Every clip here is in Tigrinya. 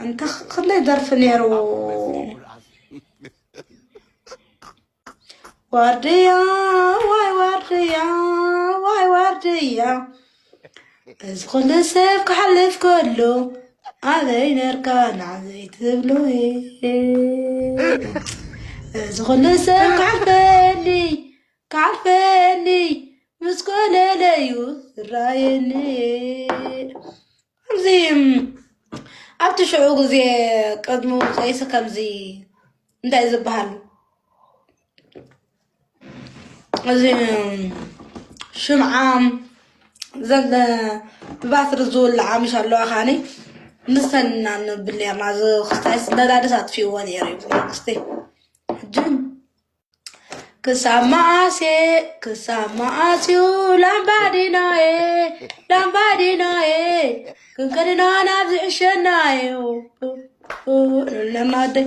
ኣንታ ክንደይ ደርፊ ነይሩ። ዋርድያ ዋይ ዋርድያ ዋይ ዋርድያ፣ እዚ ኩሉ ሰብ ክሓልፍ ከሎ ኣበይ ነርካ ንዓዘይ ትብሎ? እዚ ኩሉ ሰብ ክሓልፈኒ ክሓልፈኒ ምስ ኮለለዩ ዝራየኒ። ከምዚ ኣብቲ ሽዑ ግዜ ቅድሚ ቀይሲ ከምዚ እንታይ ዝበሃል እዚ ሽምዓ ዘለ ብባትሪ ዝውልዓ ምሽ ኣለዋ ካኒ ንስተን ኢና ንብል ነርና። እዚ ክስታይስ ነዳድስ ኣጥፊእዎ ነይሩ እዩ መንግስቲ። ሕጂ ክሳብ መዓስ እየ፣ ክሳብ መዓስ እዩ ላምባዲናየ፣ ላምባዲናየ፣ ክንከድና ናብ ዝዕሸናየ። ንብለና ኣደይ።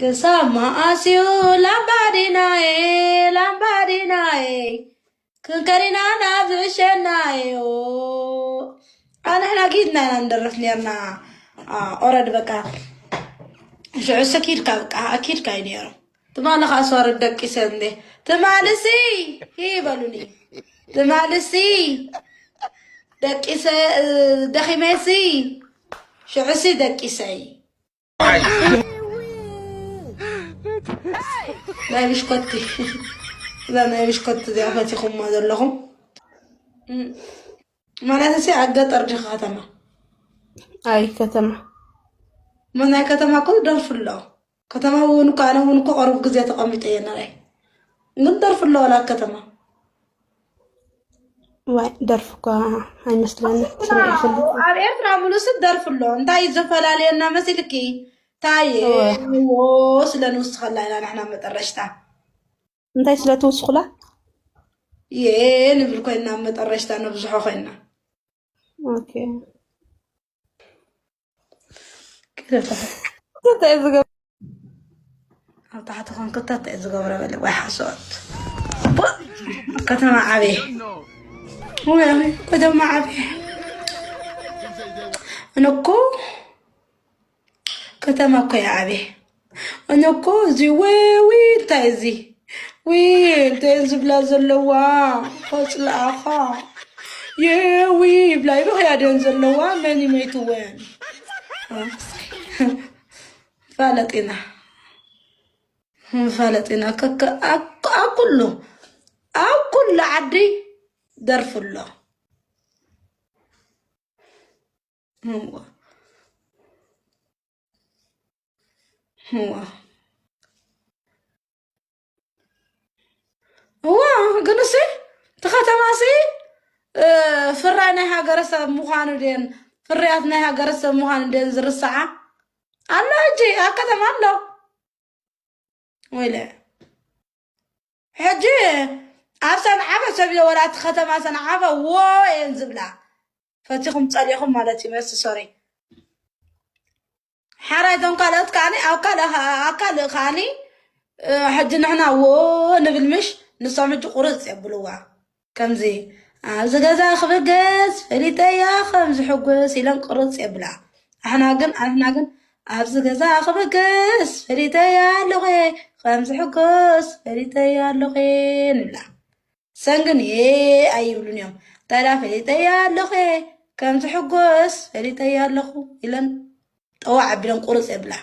ክሳብ መዓስ እዩ ላምባዲናየ፣ ላምባዲናየ፣ ክንከድና ናብ ዝዕሸናየ። ኣንሕና ኪድና ኢና ንደርፍ ነርና። ኦረድ በቃ ሽዑ ሰኪድካ በቃ ኣኪድካ እዩ ነይሩ። ትማሊ ከዓ ሶሪ ደቂሰ እንዴ ትማልሲ ይበሉኒ። ትማልሲ ደቂሰ ደኺመሲ ሽዑሲ ደቂሰይ ናይ ብሽኮቲ እዛ ናይ ብሽኮቲ እዚኣ ፈቲኹማ ዘለኹም ማለት ሲ ኣብ ገጠር ዲኻ ከተማ? ኣይ ከተማ መናይ ከተማ እኮ ደርፊ ኣሎ። ከተማ እውን እኮ ኣነ እውን እኮ ቀሩብ ግዜ ተቐሚጠ እየ ነራይ ግን ደርፊ ኣሎ ወላ ኣብ ከተማ ዋይ ደርፊ እኳ ኣይመስለኒ ስምዒ ይፈልጥ ኣብ ኤርትራ ሙሉእ ስብ ደርፊ ኣሎ። እንታይ እዩ ዘፈላለየና መሲልኪ? ታየ እወ። ዎ ስለ ንውስኸላ ኢና ንሕና መጠረሽታ እንታይ ስለ ትውስኹላ የ ንብል ኮይና መጠረሽታ ነብዝሖ ኮይና ኦኬ ክደታ እንታይ ዝገብ ኣብ ታሕቲ ኮንክታት እንታይ ዝገብረ በለ ወይ ሓሶት ከተማ ዓበየ ወይ ከተማ ዓበየ እነኮ ከተማ እኮ ይዓበየ እነኮ እዚ ወይ ወይ እንታይ እዚ ወይ እንታይ ዝብላ ዘለዋ ቆፅልኣኻ የዊ ይብላ ይብኽያ ደን ዘለዋ መን ይመይትወን ፋለጢና ፈለጢና ከከ ኣብ ኩሉ ኣብ ኩሉ ዓዲ ደርፊ ኣሎ። እዋ እዋ እዋ ግን እሲ እቲ ከተማ ሲ ፍራይ ናይ ሃገረሰብ ምዃኑ ድን ፍርያት ናይ ሃገረሰብ ምዃኑ ድን ዝርስዓ ኣሎ። ሕጂ ኣብ ከተማ ኣሎ ወይለ ሕጂ ኣብ ሰንዓፈ ሰብ ወላ እቲ ከተማ ሰንዓፈ ዎ እየን ዝብላ። ፈቲኹም ጸሊኹም ማለት እዩ መስ ሶሪ ሓራይ እቶም ካልኦት ከዓኒ ኣብ ካልእ ከ- ኣብ ካልእ ከዓኒ እ፣ ሕጂ ንሕና ዎ ንብል ምሽ ንሶም ሕጂ ቁርፅ የብልዋ ከምዚ ኣብዚ ገዛ ክብገስ ፈሊጠያ ከም ዝሕጎስ ኢለን ቁርፅ የብላ ኣሕና ግን ኣሕና ግን ኣብዚ ገዛ ክብገስ ፈሊጠያ ኣለኹ ከም ዝሕጎስ ፈሊጠያ ኣለኹ ንብላ ሰን ግን የ ኣይብሉን እዮም ታዲያ ፈሊጠያ ኣለኹ ከም ዝሕጎስ ፈሊጠያ ኣለኹ ኢለን ጠዋዕ ኣቢለን ቁርፅ የብላ